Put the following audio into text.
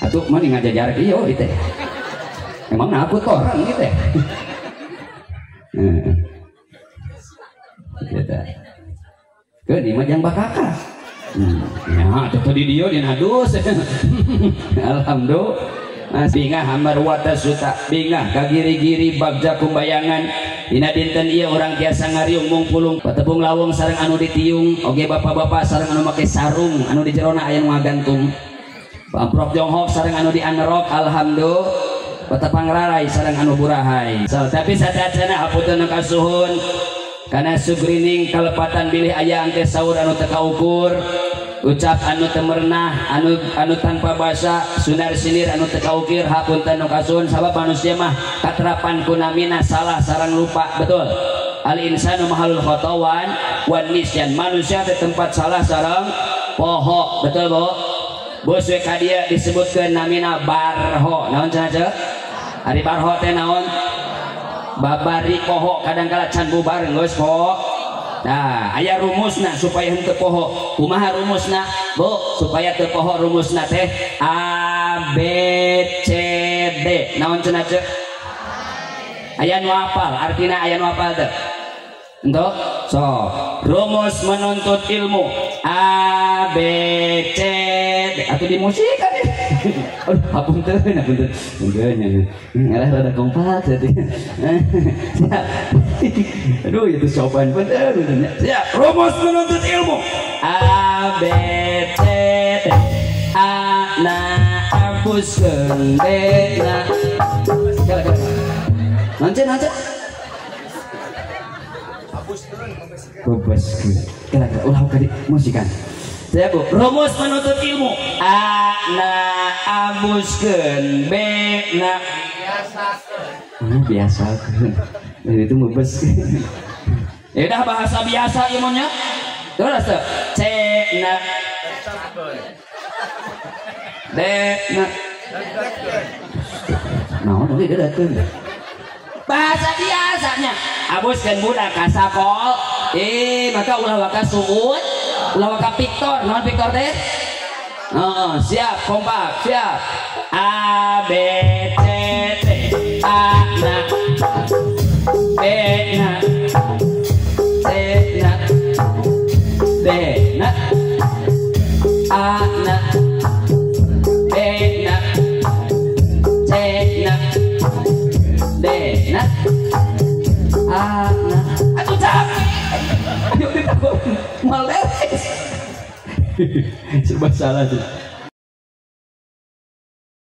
Atuh mah ngajajar ieu ieu teh. Emang aku orang gitu ya. Gitu. Keun ieu mah jang bakaka. Ya, atuh di dieu dina dus. Alhamdulillah. Bingah hambar watas suta bingah kagiri-giri bagja kumbayangan dina dinten ieu urang tiasa ngariung mungpulung patepung lawung sareng anu ditiung oge bapak-bapak sareng anu make sarung anu di jerona aya nu ngagantung pamprok jonghok sareng anu di anerok alhamdulillah patepang rarai sareng anu burahay so, tapi sadacana hapunten nu kasuhun kana sugrining kalepatan bilih aya angke saur anu teu kaukur ucap anu temernah anu tanpa basa sunar sinir anu teu kaukir hapunten nu kasuhun sabab manusia mah katerapan kunamina salah sareng lupa betul al insanu mahalul khotawan wan nisyan manusia teh tempat salah sareng poho betul Bu bos we ka dieu disebutkeun namina barho naon cenah ceu ari barho teh naon babari poho kadangkala can bubar geus poho. Nah, aya rumusna supaya henteu poho. Kumaha rumusna? Bu, supaya teu poho rumusna teh A B C D. Naon cenah ceu? Aya nu apal, artina aya nu apal teu? Entok? So, rumus menuntut ilmu A B C D. Atuh di musik kan. Aduh, hapunten, hapunten. Punten. Ngarah rada kompak tadi. Siap. Aduh, itu sopan punten. Siap. Rumus menuntut ilmu A B C D. A na abuskeun B na. Kala kala. Naon naon? Bebaskeun. Kala kala ulah ka di musikan. Siap, Bu. Rumus menuntut ilmu A na abuskeun B na biasakeun. Biasakeun. Nah, itu mebeskeun. Ya udah bahasa biasa ilmunya. Terus C na D na. Naon oge deudeukeun. Bahasa biasanya abuskeun budak ka sakol. Maka ulah waka suud, ulah waka piktor. Naon piktor teh? Oh, siap, kompak, siap. A B C D A na B na C na D na A na B na C na D na A na. Atuh capek. Ayo ditakut males. Serba salah tuh.